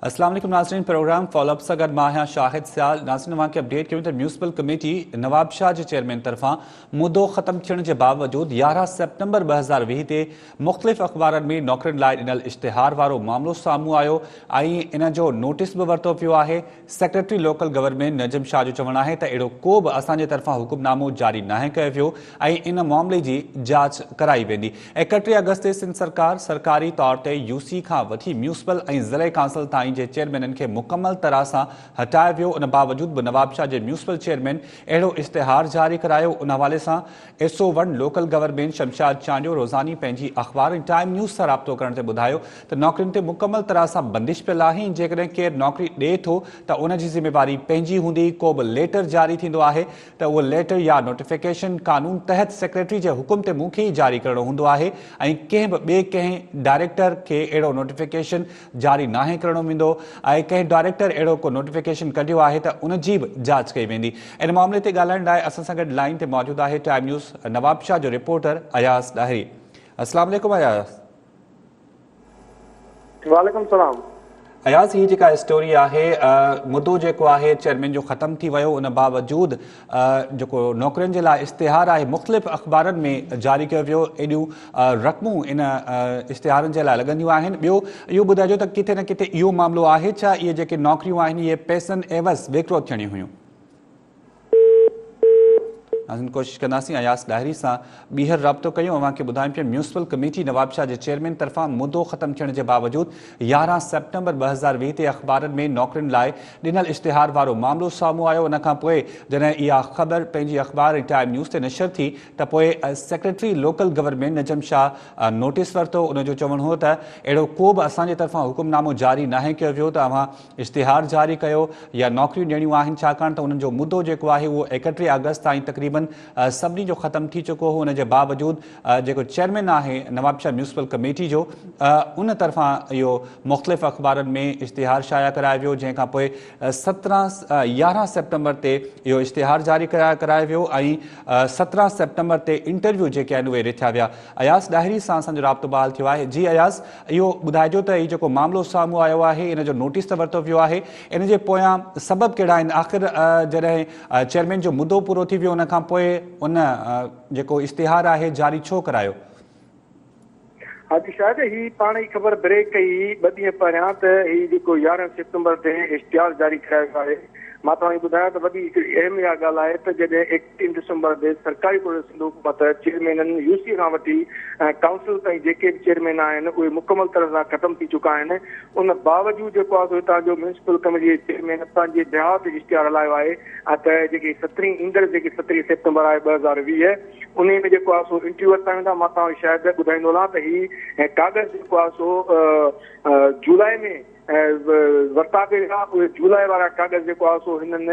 اسلام عليڪم ناظرين پروگرام فالو اپ سان گڏ مان آهيان شاهد سيال ناظرين اوهان کي اپڊيٽ ڪيون ته ميونسپل ڪميٽي نوابشاهه جي چيئرمين طرفان مدو ختم ٿيڻ جي باوجود 11 سيپٽمبر 2020 تي مختلف اخبارن ۾ نوڪرين لاء ڏنل اشتهار وارو معاملو سامهون آيو ۽ ان جو نوٽيس به ورتو ويو آهي secretary local government Najam Shah جو چوڻ آهي ته اهڙو ڪو به اسان جي طرفان حڪم نامو جاري ناهي ڪيو ويو ۽ ان معاملي جي جاچ ڪرائي ويندي. 31 آگسٽ تي سنڌ سرڪار سرڪاري طور تي يو سي کان وٺي ميونسپل ۽ ضلعي ڪائونسل تائين جي چيئرمينن کي مڪمل طرح سان هٽايو ويو ان باوجود به نوابشاهه جي ميونسپل چيئرمين اهڙو اشتهار جاري ڪرايو ان حوالي سان S O one local government Shamshad Chandio روزاني پنهنجي اخبار ۽ ٽائيم نيوز سان رابطو ڪرڻ تي ٻڌايو ته نوڪرين تي مڪمل طرح سان بندش پيل آهي ۽ جيڪڏهن ڪير نوڪري ڏئي ٿو ته ان جي ذميواري پنهنجي هوندي ڪو به ليٽر جاري ٿيندو آهي ته اهو ليٽر يا نوٽيفڪيشن قانون تحت سيڪريٽري جي حڪم تي مون کي ئي جاري ڪرڻو هوندو آهي ۽ ڪنهن به ٻئي ڪنهن ڊائريڪٽر کي اهڙو نوٽيفڪيشن جاري ناهي ڪرڻو ويندو ۽ ڪنهن ڊائريڪٽر اهڙو ڪو نوٽيفڪيشن ڪڍيو آهي ته ان جي به جاچ ڪئي ويندي. ان معاملي تي ڳالهائڻ لاء اسان سان گڏ لائين تي موجود آهي ٽائيم نيوز نوابشاهه جو رپورٽر اياز ڏاهري. السلام عليڪم اياز. وعليڪم السلام. اياز هي جيڪا اسٽوري آهي مدو جيڪو آهي چيئرمين جو ختم ٿي ويو ان باوجود جيڪو نوڪرين جي لاء اشتهار آهي مختلف اخبارن ۾ جاري ڪيو ويو ايڏيون رقمون ان اشتهارن جي لاء لڳنديون آهن ٻيو اهو ٻڌائجو ته ڪٿي نه ڪٿي اهو معاملو آهي ڇا اهي جيڪي نوڪريون آهن اهي پئسن عيوض وڪرو ٿيڻيون هيون. ناظرين ڪوشش ڪنداسين اياز ڏاهري سان ٻيهر رابطو ڪيون اوهان کي ٻڌايون پيا ميونسپل ڪميٽي نوابشاهه جي چيئرمين طرفان مدو ختم ٿيڻ جي باوجود 11 سيپٽمبر 2020 تي اخبارن ۾ نوڪرين لاء ڏنل اشتهار وارو معاملو سامهون آيو ان کان پوء جڏهن اها خبر پنهنجي اخبار ۽ ٽائيم نيوز تي نشر ٿي ته پوء secretary local government Najam Shah notice ورتو ان جو چوڻ هو ته اهڙو ڪو به اسان جي طرفان حڪم نامو جاري ناهي ڪيو ويو ته اوهان اشتهار جاري ڪيو يا نوڪريون ڏيڻيون آهن ڇاڪاڻ ته انهن جو مدو جيڪو آهي اهو 31 آگسٽ تائين تقريبن سڀني جو ختم ٿي چڪو هو ان جي باوجود جيڪو چيئرمين آهي نوابشاهه ميونسپل ڪميٽي جو ان طرفان اهو مختلف اخبارن ۾ اشتهار شايع ڪرايو ويو جنهن کان پوء 17 11 سيپٽمبر تي اهو اشتهار جاري ڪرايو ويو ۽ 17 سيپٽمبر تي انٽرويو جيڪي آهن اهي رٿيا ويا اياز ڏاهري سان اسان جو رابطو بحال ٿيو آهي جي اياز اهو ٻڌائجو ته هي جيڪو معاملو سامهون آيو آهي ان جو نوٽيس ته ورتو ويو آهي ان جي پويان سبب ڪهڙا آهن آخر جڏهن چيئرمين جو مدو پورو ٿي ويو ان کان پوء ان جيڪو اشتهار آهي جاري ڇو ڪرايو؟ حاجي شاهد هي پاڻ ئي خبر بريڪ ڪئي ٻه ڏينهن پهريان ته هي جيڪو 11 سيپٽمبر تي اشتهار جاري ڪرايو ويو آهي مان توهان کي ٻڌايان ته وڏي هڪڙي اهم اها ڳالهه آهي ته جڏهن 31 ڊسمبر تي سرڪاري طور تي سنڌ حڪومت چيئرمينن يو سي کان وٺي ڪائونسل تائين جيڪي به چيئرمين آهن اهي مڪمل طرح سان ختم ٿي چڪا آهن ان باوجود جيڪو آهي سو هتان جو ميونسپل ڪميٽي جي چيئرمين پنهنجي بيهاف تي اشتهار هلايو آهي ته جيڪي سترهين ايندڙ جيڪي سترهين سيپٽمبر آهي 2020 انهي ۾ جيڪو آهي سو انٽرويو ورتا ويندا مان توهان کي شايد ٻڌائيندو هلان ته هي ڪاغذ جيڪو آهي سو جولاء ۾ ورتا به ويا، اهي جولاء وارا ڪاغذ جيڪو آهي سو هنن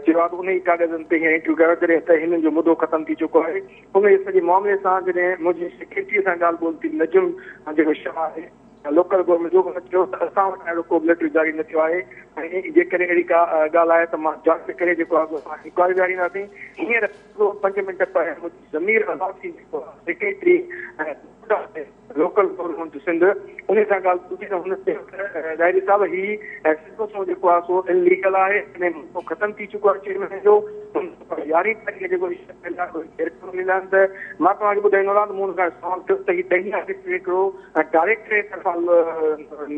چيو آهي ته انهي ڪاغذن تي هينئر انٽرويو ڪرايو جڏهن ته هنن جو مدو ختم ٿي چڪو آهي. انهي سڄي معاملي سان جڏهن منهنجي سيڪريٽري سان ڳالهه ٻولهه ٿي نجم جيڪو شاهه آهي لوڪل گورنمينٽ جو هن چيو ته اسان وٽ اهڙو ڪو به ليٽر جاري نه ٿيو آهي ۽ جيڪڏهن اهڙي ڪا ڳالهه آهي ته مان جاچ ڪري جيڪو آهي سو اسان انڪوائري ويهارينداسين. هينئر پنج منٽ پهريان منهنجي ضمير عباسي جيڪو آهي سيڪريٽري آهي لوڪل گورنمينٽ سنڌ انهي سان ڳالهه ٻڌي ته هن چيو ته ڏاهري صاحب هي سڌو سنئون جيڪو آهي سو ان ليگل آهي ۽ مدو ختم ٿي چڪو آهي چيئرمين جو يارهين تاريخ جيڪو غير قانوني اعلان ته مان توهان کي ٻڌائيندو هلان ته مون هن کان سوال ڪيو ته هي ڏهين آگسٽ تي هڪڙو ڊائريڪٽر جي طرفان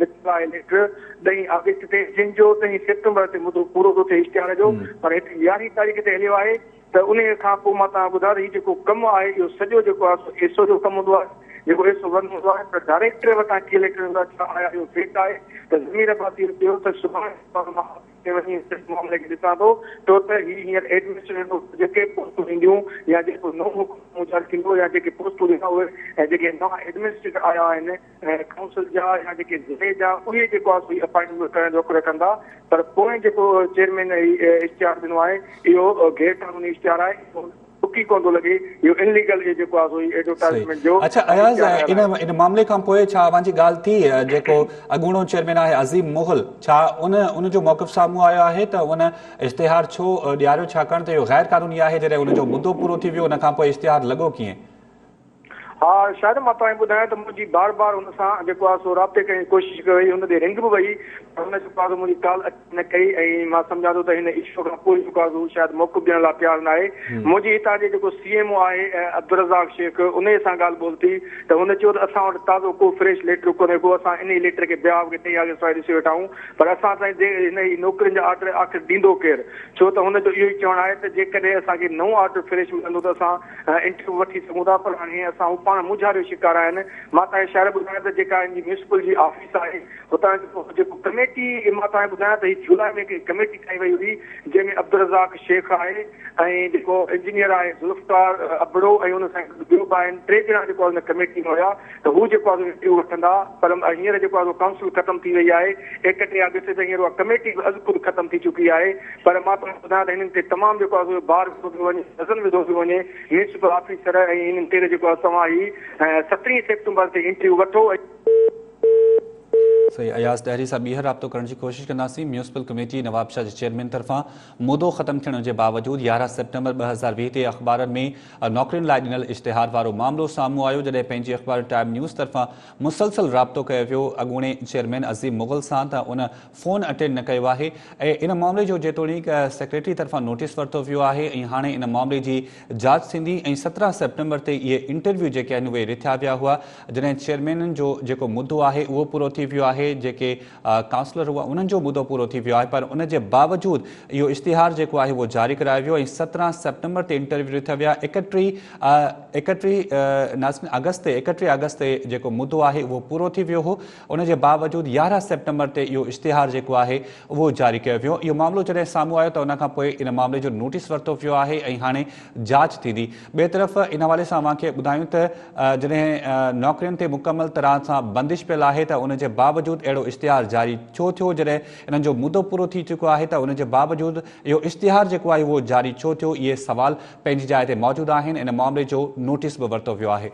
نڪتل آهي ليٽر ڏهين آگسٽ تي جنهن جو ڏهين سيپٽمبر تي مدو پورو ٿو ٿئي اشتهار جو پر هتي يارهين تاريخ تي هليو آهي ته انهيء کان پوء مان توهان کي ٻڌايان ته هي جيڪو ڪم آهي اهو سڄو جيڪو آهي سو ايس او جو ڪم هوندو آهي جيڪو ايس او ون هوندو آهي پر ڊائريڪٽر وٽان ڪيئن ليٽر ايندو آهي ڇا آيا اهو فيڪ آهي ته ضمير عباسي چيو ته سڀاڻي مان آفيس ۾ وڃي سڄي معاملي کي ڏسان ٿو ڇو ته هي هينئر ايڊمنسٽريٽر جيڪي پوسٽون اينديون يا جيڪو نئون حڪم جاري ٿيندو يا جيڪي پوسٽون ڏنا اهي ۽ جيڪي نوان ايڊمنسٽريٽر آيا آهن ڪائونسل جا يا جيڪي ضلعي جا اهي جيڪو آهي سو هي اپائنٽمينٽ ڪرڻ جو حق رکن ٿا پر پوئين جيڪو چيئرمين هي اشتهار ڏنو آهي اهو غير قانوني اشتهار آهي اهو تڪ ئي ڪونه ٿو لڳي اهو ان ليگل جيڪو آهي سو هي ايڊورٽائزمينٽ جو اڇا اياز ان ان معاملي کان پوء ڇا اوهان جي ڳالهه ٿي جيڪو اڳوڻو چيئرمين آهي عظيم مغل ڇا ان ان جو موقف سامهون آيو آهي ته ان اشتهار ڇو ڏياريو ڇاڪاڻ ته اهو غير قانوني آهي جڏهن ان جو مدو پورو ٿي ويو ان کان پوء اشتهار لڳو ڪيئن؟ ها شايد مان توهان کي ٻڌايان ته منهنجي بار بار هن سان جيڪو آهي سو رابطي ڪرڻ جي ڪوشش ڪئي وئي، هن ڏي رنگ به وئي پر هن جيڪو آهي سو منهنجي ڪال اٽينڊ نه ڪئي ۽ مان سمجهان ٿو ته هن اشو کان پوء جيڪو آهي سو هو شايد موقف ڏيڻ لاء تيار ناهي. منهنجي هتان جي جيڪو سي ايم او آهي عبدالرزاق شيخ انهيء سان ڳالهه ٻولهه ٿي ته هن چيو ته اسان وٽ تازو ڪو فريش ليٽر ڪونهي ڪو، اسان انهيء ليٽر کي بياو کي ڏئي آگي سواء ڏسي ويٺا آهيون پر اسان سائين هن هي نوڪرين جا آرڊر آخر ڏيندو ڪير؟ ڇو ته هن جو اهو ئي چوڻ آهي ته جيڪڏهن اسان کي نئون آرڊر فريش ملندو ته اسان انٽرويو وٺي سگهون ٿا پر هاڻي اسان هو پاڻ مونجهاري جو شڪار آهن. مان توهان کي شاعر ٻڌايان ته جيڪا هن جي ميونسپل جي آفيس آهي هتان جو جيڪو ڪميٽي مان توهان کي ٻڌايان ته هي جولاء ۾ هڪ ڪميٽي ٺاهي وئي هئي جنهن ۾ عبدالرزاق شيخ آهي ۽ جيڪو انجنيئر آهي ذوالفقار ابڙو ۽ ان سان گڏ ٻيو به آهن ٽي ڄڻا جيڪو ان ڪميٽي ۾ هيا ته هو جيڪو آهي انٽرويو وٺندا پر هينئر جيڪو آهي ڪائونسل ختم ٿي وئي آهي 31 آگسٽ تي هينئر اها ڪميٽي به از خود ختم ٿي چڪي آهي پر مان توهان کي ٻڌايان ته هنن تي تمام جيڪو آهي بار وڌو پيو وڃي وزن وڌو پيو وڃي ميونسپل آفيسر ۽ هنن تي جيڪو آهي توهان هي 17 سيپٽمبر تي انٽرويو وٺو ۽. صحيح اياز ڏاهري سان ٻيهر رابطو ڪرڻ جي ڪوشش ڪنداسين. ميونسپل ڪميٽي نوابشاهه جي چيئرمين طرفان مدو ختم ٿيڻ جي باوجود 11 سيپٽمبر 2020 تي اخبارن ۾ نوڪرين لاء ڏنل اشتهار وارو معاملو سامهون آيو جڏهن پنهنجي اخبار ٽائيم نيوز طرفان مسلسل رابطو ڪيو ويو اڳوڻي چيئرمين عظيم مغل سان ته ان فون اٽينڊ نه ڪيو آهي ۽ ان معاملي جو جيتوڻيڪ سيڪريٽري طرفان نوٽيس ورتو ويو آهي ۽ هاڻي ان معاملي جي جاچ ٿيندي ۽ 17 سيپٽمبر تي اهي انٽرويو جيڪي آهن اهي رٿيا ويا هئا جڏهن چيئرمينن جو جيڪو مدو آهي اهو پورو ٿي ويو آهي جيڪي ڪائونسلر هئا انهن جو مدو پورو ٿي ويو آهي پر ان جي باوجود اهو اشتهار جيڪو آهي اهو جاري ڪرايو ويو ۽ 17 سيپٽمبر تي انٽرويو رٿيا ويا 31 ناظرين آگسٽ تي 31 آگسٽ تي جيڪو مدو آهي اهو پورو ٿي ويو هو ان جي باوجود 11 سيپٽمبر تي اهو اشتهار جيڪو آهي اهو جاري ڪيو ويو اهو معاملو جڏهن سامهون آيو ته ان کان پوء ان معاملي جو نوٽيس ورتو ويو آهي ۽ هاڻي جاچ ٿيندي. ٻئي طرف ان حوالي سان اوهان کي ٻڌايون ته جڏهن نوڪرين تي مڪمل طرح سان بندش پيل آهي ته ان جي باوجود اهڙو اشتهار جاري ڇو ٿيو جڏهن انهن جو مدو پورو ٿي چڪو آهي ته ان جي باوجود اهو اشتهار جيڪو آهي اهو جاري ڇو ٿيو اهي سوال پنهنجي جاء تي موجود آهن ان معاملي جو نوٽيس به ورتو ويو آهي.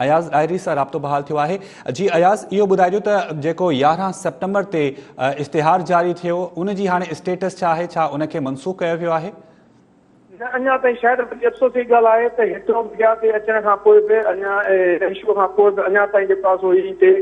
اياز ڏاهري سان رابطو بحال ٿيو آهي جي اياز اهو ٻڌائجو ته جيڪو 11 سيپٽمبر تي اشتهار جاري ٿيو ان جي هاڻي اسٽيٽس ڇا آهي ڇا ان کي منسوخ ڪيو ويو آهي؟ نه اڃا تائين شايد وڏي افسوس جي ڳالهه آهي ته هيترو ميڊيا تي اچڻ کان پوء به اڃا هن اشو کان پوء به اڃا تائين جيڪو آهي سو هي هتي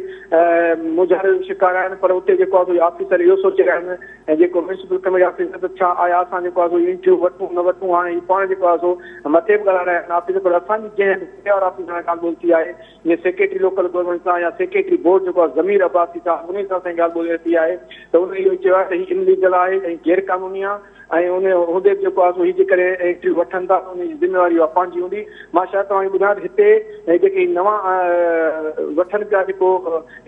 مونجهاري جو شڪار آهن پر اتي جيڪو آهي سو آفيسر اهو سوچي رهيا آهن ۽ جيڪو ميونسپل ڪميٽي آفيسر ته ڇا آيا اسان جيڪو آهي سو انٽرويو وٺون نه وٺون هاڻي هي پاڻ جيڪو آهي سو مٿي به ڳالهائي رهيا آهن آفيسر پر اسان جي جنهن به ڊي آر آفيس سان ڳالهه ٻولهه ٿي آهي جيئن سيڪريٽري لوڪل گورنمينٽ سان يا سيڪريٽري بورڊ جيڪو آهي ضمير عباسي صاحب انهي سان اسان جي ڳالهه ٻولهه ٿي آهي ته ان اهو چيو آهي ته هي انليگل آهي ۽ غير قانوني آهي ۽ ان هوندي به جيڪو آهي سو هي جيڪڏهن انٽرويو وٺن ٿا ته ان جي ذميواري اها پنهنجي هوندي مان شايد توهان کي ٻڌايان ته هتي جيڪي نوان وٺن پيا جيڪو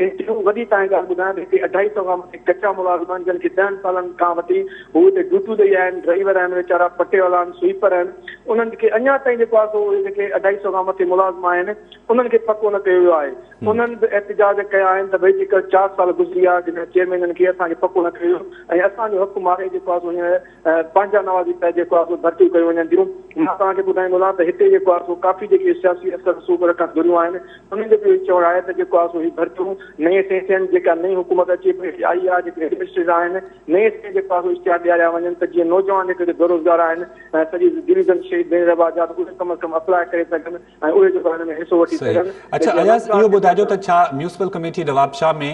انٽرويو وڏي توهان کي ڳالهه ٻڌايان ته هتي اڍائي سئو کان مٿي ڪچا ملازم آهن جن کي ڏهن سالن کان وٺي هو هتي ڊيوٽيون ڏئي آيا آهن ڊرائيور آهن ويچارا پٽيوالا آهن سوئيپر آهن انهن کي اڃا تائين جيڪو آهي سو اهي جيڪي اڍائي سئو کان مٿي ملازم آهن انهن کي پڪو نه ڪيو ويو آهي انهن به احتجاج ڪيا آهن ته ڀئي جيڪر چار سال گذري ويا جڏهن چيئرمينن کي اسان کي پڪو نه ڪيو ويو ۽ اسان جو حق ماري جيڪو آهي سو هينئر پنهنجا نوازي تحت جيڪو آهي سو ڀرتيون ڪيون وڃن ٿيون. مان توهان کي ٻڌائيندو هلان ته هتي جيڪو آهي سو ڪافي جيڪي سياسي اثر رسوخ رکندڙ ڌريون آهن انهن جو به اهو چوڻ آهي ته جيڪو آهي سو هي ڀرتيون نئين سين ٿين جيڪا نئين حڪومت اچي پئي آئي آهي جيڪي ايڊمنسٽريٽر آهن نئين سين جيڪو آهي سو اشتهار ڏياريا وڃن ته جيئن نوجوان جيڪي بيروزگار آهن سڄي ڊويزن شهيد بينظير آباد جا ته اهي ڪم از ڪم اپلاء ڪري سگهن ۽ اهي جيڪو هن ۾ حصو وٺي صحيح سگهن ته اڇا جيئن اياز روزگار اهو جي ٻڌائجو ته طور ڇا ميونسپل ڪميٽي نوابشاهه ۾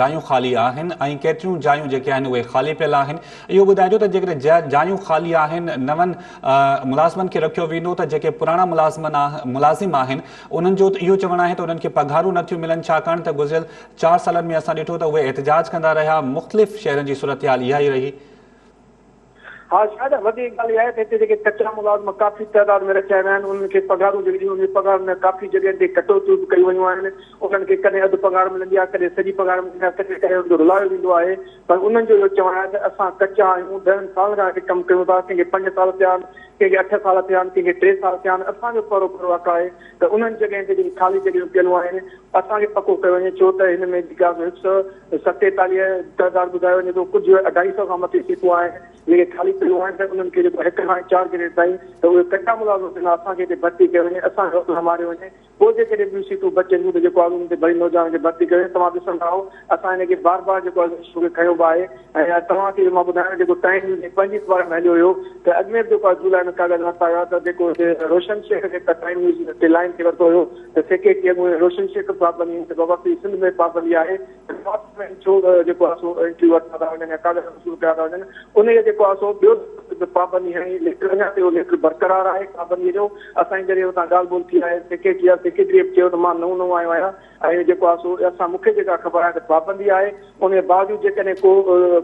جايون خالي آهن ۽ ڪيتريون جايون جيڪي آهن اهي خالي پيل آهن اهو ٻڌائجو ته جيڪڏهن جايون خالي آهن نون ملازمن کي رکيو ويندو ته جيڪي پراڻا ملازمن ملازم آهن انهن جو ته اهو چوڻ آهي ته انهن کي پگهارون نٿيون ملن ڇاڪاڻ ته گذريل چار سالن ۾ اسان ڏٺو ته اهي احتجاج ڪندا رهيا مختلف شهرن جي صورتحال اها ئي رهي. ها شايد وڌيڪ ڳالهه اها آهي ته هتي جيڪي ڪچا ملازم ڪافي تعداد ۾ رکيا ويا آهن انهن کي پگهارون جيڪي ڏنيون وڃن پگهارن ۾ ڪافي جڳهين تي ڪٽوتيون به ڪيون ويون آهن انهن کي ڪڏهن اڌ پگهار ملندي آهي ڪڏهن سڄي پگهار ملندي آهي ڪڏهن ڪڏهن انهن کي رلايو ويندو آهي پر انهن جو اهو چوڻ آهي ته اسان ڪچا آهيون ڏهن سالن کان هتي ڪم ڪيون ٿا ڪنهن کي پنج سال ٿيا آهن ڪنهن کي اٺ سال ٿيا آهن ڪنهن کي ٽي سال ٿيا آهن اسان جو پرو پرو حق آهي ته انهن جڳهين تي جيڪي خالي جڳهيون پيلون آهن اسان کي پڪو ڪيو وڃي ڇو ته هن ۾ جيڪا 147 تعداد ٻڌايو وڃي ٿو ڪجهه اڍائي سئو کان مٿي سيٽون آهن جيڪي خالي ڪيون آهن ته انهن کي جيڪو هڪ کان 4 گريڊ تائين ته اهي ڪچا ملازم ٿيندا، اسان کي هتي ڀرتي ڪيو وڃي، اسان جو حق نه ماريو وڃي، پوء جيڪڏهن ٻيون سيٽون بچن ٿيون ته جيڪو آهي انهن تي ڀلي نوجوانن کي ڀرتي ڪيو وڃي. توهان ڏسندا آهو اسان هن کي بار بار جيڪو آهي اشو کي کنيو به آهي ۽ توهان کي اهو مان ٻڌايان جيڪو ٽائيم نيوز ۽ پنهنجي اخبار ۾ هليو هيو ته اڳ ۾ به جيڪو آهي جولاء ۾ ڪاغذ ورتا ويا ته جيڪو هتي روشن شيخ کي ٽائيم نيوز تي لائين تي ورتو هيو ته سيڪريٽري اڳوڻي روشن شيخ به پابندي هئي ته بابا سنڌ ۾ پابندي آهي ته ۾ ڇو جيڪو آهي سو انٽري ورتا ٿا وڃن يا ڪاغذ وصول ڪيا ٿا وڃن انهيء جيڪو آهي سو ٻيو به پابندي هڻي ليٽر اڃا تائين اهو ليٽر برقرار آهي پابنديء جو. اسان جي جڏهن اتان ڳالهه ٻولهه ٿي آهي سيڪريٽري آهي سيڪريٽريء به چيو ته مان نئون نئون آيو آهيان ۽ جيڪو آهي سو اسان مون کي جيڪا خبر آهي ته پابندي آهي انهيء باوجود جيڪڏهن ڪو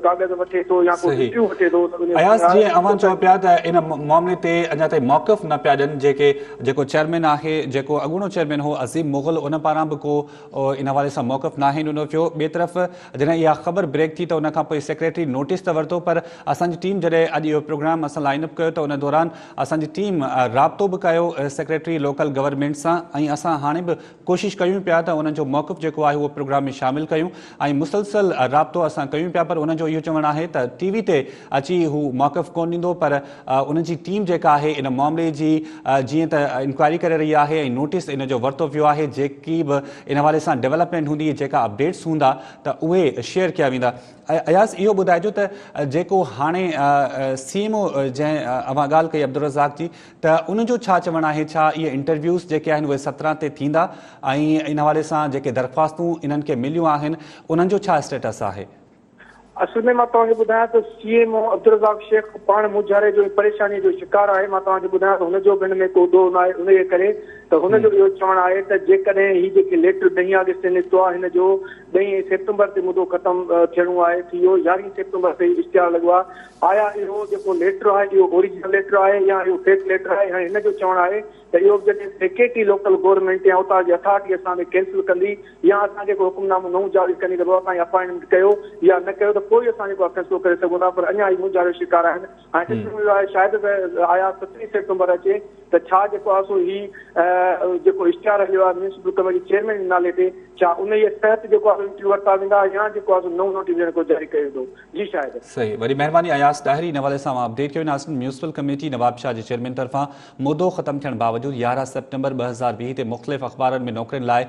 ڪاغذ وٺي ٿو يا ڪو صحيح انٽريو وٺي ٿو ته انهيء اياز جيئن اوهان چئو پيا ته ان معاملي تي اڃا تائين موقف نه پيا ڏين جيڪي جيڪو چيئرمين آهي جيڪو اڳوڻو چيئرمين هو عظيم مغل ان پاران به ڪو ان حوالي سان موقف ناهي ڏنو ويو. ٻئي طرف جڏهن اها خبر بريڪ ٿي ته ان کان پوء سيڪريٽري نوٽيس ته ورتو پر اسان جي ٽيم جڏهن اڄ اهو پروگرام اسان لائن اپ ڪيو ته ان دوران اسان جي ٽيم رابطو به ڪيو سيڪريٽري لوڪل گورنمينٽ سان ۽ اسان هاڻي به ڪوشش ڪيون پيا ته انهن جو موقف جيڪو آهي اهو پروگرام ۾ شامل ڪيون ۽ مسلسل رابطو اسان ڪيون پيا پر انهن جو اهو چوڻ آهي ته ٽي وي تي اچي هو موقف ڪونه ڏيندو پر انهن جي ٽيم جيڪا آهي ان معاملي جي جيئن ته انڪوائري ڪري رهي آهي ۽ نوٽيس ان جو ورتو ويو آهي جيڪي به ان حوالي سان ڊولپمينٽ هوندي جيڪا اپڊيٽس هوندا ته اهي شيئر ڪيا ويندا. اياز اهو ٻڌائجو ته جيڪو هاڻي سي ايم او جنهن اوهان ڳالهه ڪئي عبدالرزاق جي ته ان جو ڇا چوڻ آهي ڇا اهي انٽرويوز جيڪي آهن اهي 17 تي ٿيندا ۽ ان حوالي سان جيڪي درخواستون انهن کي مليون آهن انهن جو ڇا اسٽيٽس آهي؟ اصل ۾ مان توهان کي ٻڌايان ته C M O Abdul Razzaq Shaikh پاڻ مونجهاري جو ۽ پريشانيء جو شڪار آهي. مان توهان کي ٻڌايان ته هن جو به هن ۾ ڪو ڏوهه ناهي انهيء ڪري ته هن جو اهو چوڻ آهي ته جيڪڏهن هي جيڪي ليٽر ڏهين آگسٽ تي نڪتو آهي هن جو ڏهين سيپٽمبر تي مدو ختم ٿيڻو آهي ٿي ويو يارهين سيپٽمبر تي اشتهار لڳو آهي آيا اهو جيڪو ليٽر آهي اهو اوريجنل ليٽر آهي يا اهو فيڪ ليٽر آهي هاڻي هن جو چوڻ آهي ته اهو به جڏهن سيڪريٽري لوڪل گورنمينٽ يا اتان جي اٿارٽي اسان کي ڪينسل ڪندي يا اسان کي ڪو حڪم نامو نئون جاري ڪندي ته بابا توهان اپائنٽمينٽ ڪيو يا نه ڪيو ته پوء ئي اسان جيڪو آهي فيصلو ڪري سگهون ٿا پر اڃا هي مونجهاري جو شڪار آهن هاڻي ڏسڻو اهو آهي شايد ته آيا سترهين سيپٽمبر اچي ته ڇا جيڪو آهي سو هي جيڪو اشتهار هليو آهي ميونسپل ڪميٽي چيئرمين جي نالي تي ڇا انهيء تحت جيڪو آهي سو انٽرويو ورتا ويندا يا جيڪو آهي سو نئون نوٽيفڪيشن ڪو جاري ڪيو ويندو جي شاهد. صحيح وڏي مهرباني اياز ڏاهري ان حوالي سان اوهان اپڊيٽ ڪيو ناظرين ميونسپل ڪميٽي نوابشاهه جي چيئرمين طرفان مدو ختم ٿيڻ باوجود 11 سيپٽمبر 2020 تي مختلف اخبارن ۾ نوڪرين لاء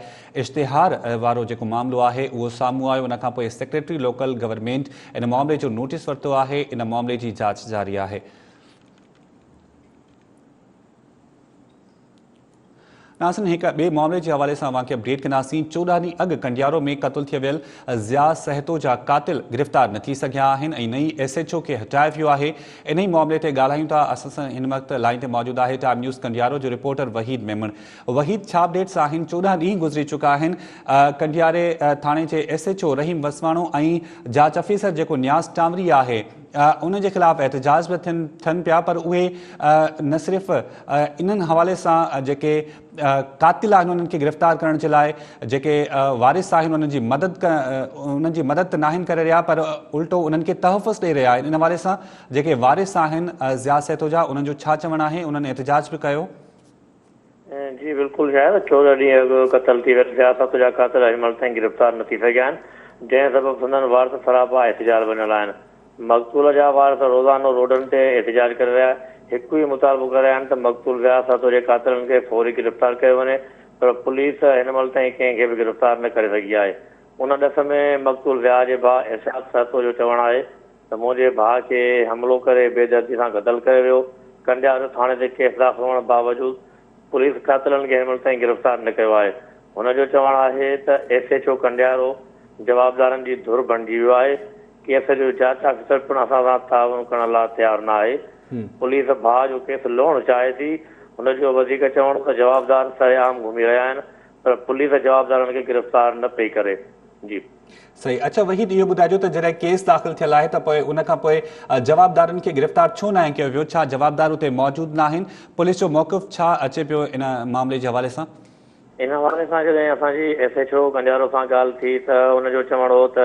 اشتهار وارو جيڪو معاملو آهي اهو سامهون آيو ان کانپوء سيڪريٽري لوڪل گورنمينٽ ان معاملي جو نوٽيس ورتو آهي ان معاملي جي جاچ جاري آهي. ناظرين هڪ ٻئي معاملي جي حوالي سان اوهان کي اپڊيٽ ڪنداسين 14 ڏينهن اڳ ڪنڊيارو ۾ قتل ٿي ويل ضياء سهتو جا قاتل گرفتار نه ٿي سگهيا آهن ۽ نه ئي ايس ايڇ او کي هٽايو ويو آهي انهي معاملي تي ڳالهايون ٿا اسان سان هن وقت لائين تي موجود آهي ٽائيم نيوز ڪنڊيارو جو رپورٽر وحيد ميمڻ وحيد ڇا اپڊيٽس آهن 14 ڏينهن گذري چڪا آهن ڪنڊياري ٿاڻي جي S H O Rahim Waswano ۽ جاچ آفيسر جيڪو نياز ٽانوري آهي ان جي خلاف احتجاج به ٿين پيا پر اهي نه صرف انهن حوالي سان جيڪي قاتل آهن انهن کي گرفتار ڪرڻ جي لاء جيڪي وارث آهن انهن جي مدد انهن جي مدد ته ناهن ڪري رهيا پر الٽو انهن کي تحفظ ڏئي رهيا آهن ان حوالي سان جيڪي وارث آهن ضياء سهتو جا انهن جو ڇا چوڻ آهي انهن احتجاج به ڪيو. جي بلڪل شايد 14 ڏينهن اڳ قتل ٿي ويل ضياء سهتو جا قاتل هن مهل تائين گرفتار نه ٿي سگهيا آهن جنهن سبب سندن وارث سراپا احتجاج بنيل آهن. مقتول جا وارث روزانو روڊن تي احتجاج ڪري رهيا هڪ ئي مطالبو ڪري رهيا آهن ته مقتول ضياء سهتو جي قاتلن کي فوري گرفتار ڪيو وڃي پر پوليس هن مهل تائين ڪنهن کي به گرفتار نه ڪري سگهي آهي ان ڏس ۾ مقتول ضياء جي ڀاء ارشاد سهتو جو چوڻ آهي ته منهنجي ڀاء کي حملو ڪري بيدردي سان قتل ڪيو ويو، ڪنڊيارو ٿاڻي تي ڪيس داخل هئڻ باوجود پوليس قاتلن کي هن مهل تائين گرفتار نه ڪيو آهي. هن جو چوڻ آهي ته ايس ايڇ او ڪنڊيارو جوابدارن جي ڌر بڻجي ويو آهي، ڪيس جو جاچ آفيسر پڻ اسان سان تعاون ڪرڻ لاء تيار نه آهي، پوليس ڀاء جو ڪيس لوڙڻ چاهي ٿي. هن جو وڌيڪ چوڻ هو ته جوابدار سرعام گهمي رهيا آهن پر پوليس جوابدارن کي گرفتار نه پئي ڪري. جي. صحيح اڇا وحيد اهو ٻڌائجو ته جڏهن ڪيس داخل ٿيل آهي ته پوء ان کان پوء جوابدارن کي گرفتار ڇو ناهي ڪيو ويو ڇا جوابدار اتي موجود ناهن پوليس جو موقف ڇا اچي پيو ان معاملي جي حوالي سان؟ ان حوالي سان جڏهن اسان جي ايس ايڇ او ڪنڊيارو سان ڳالهه ٿي ته ان جو چوڻ هو ته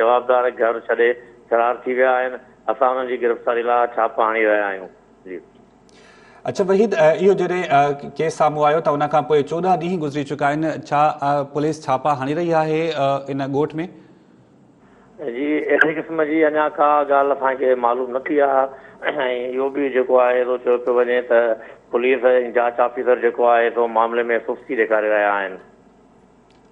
جوابدار گهر ڇڏي فرار ٿي ويا آهن اسان انهن جي گرفتاري لاء ڇاپا هڻي رهيا آهيون جي. اڇا وحيد اهو جڏهن ڪيس سامهون آيو ته ان کان پوء 14 ڏينهن گذري چڪا آهن ڇا پوليس ڇاپا هڻي رهي آهي ان ڳوٺ ۾؟ جي اهڙي قسم جي اڃا ڪا ڳالهه اسان کي معلوم نه ٿي آهي ۽ اهو به جيڪو آهي سو چيو پيو وڃي ته پوليس ۽ جاچ آفيسر جيڪو آهي سو معاملي ۾ سستي ڏيکاري رهيا آهن.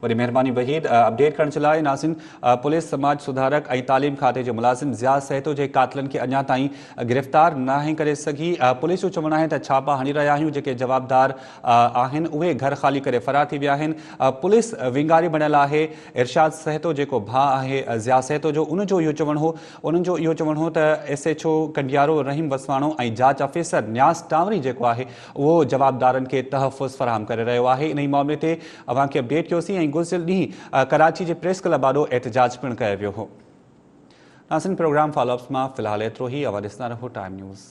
وڏي مهرباني وحيد اپڊيٽ ڪرڻ جي لاء. ناظرين پوليس سماج سڌارڪ ۽ تعليم کاتي جي ملازم ضياء سهتو جي قاتلن کي اڃا تائين گرفتار ناهي ڪري سگهي. پوليس جو چوڻ آهي ته ڇاپا هڻي رهيا آهيون جيڪي جوابدار آهن اهي گهر خالي ڪري فرار ٿي ويا آهن. پوليس ونگاري بڻيل آهي. ارشاد سهتو جيڪو ڀاء آهي ضياء سهتو جو ان جو اهو چوڻ هو انهن جو اهو چوڻ هو ته S H O Kandiaro Rahim Waswano ۽ جاچ آفيسر نياز ٽانوري جيڪو آهي اهو جوابدارن کي تحفظ فراهم ڪري رهيو آهي انهي معاملي تي اوهان کي اپڊيٽ ڪيوسين ۽ گذريل ڏينهن ڪراچي جي پريس ڪلب آڏو احتجاج پڻ ڪيو ويو هو. ناظرين پروگرام فالو اپس مان في الحال ايترو ئي اوهان ڏسندا رهو ٽائيم نيوز.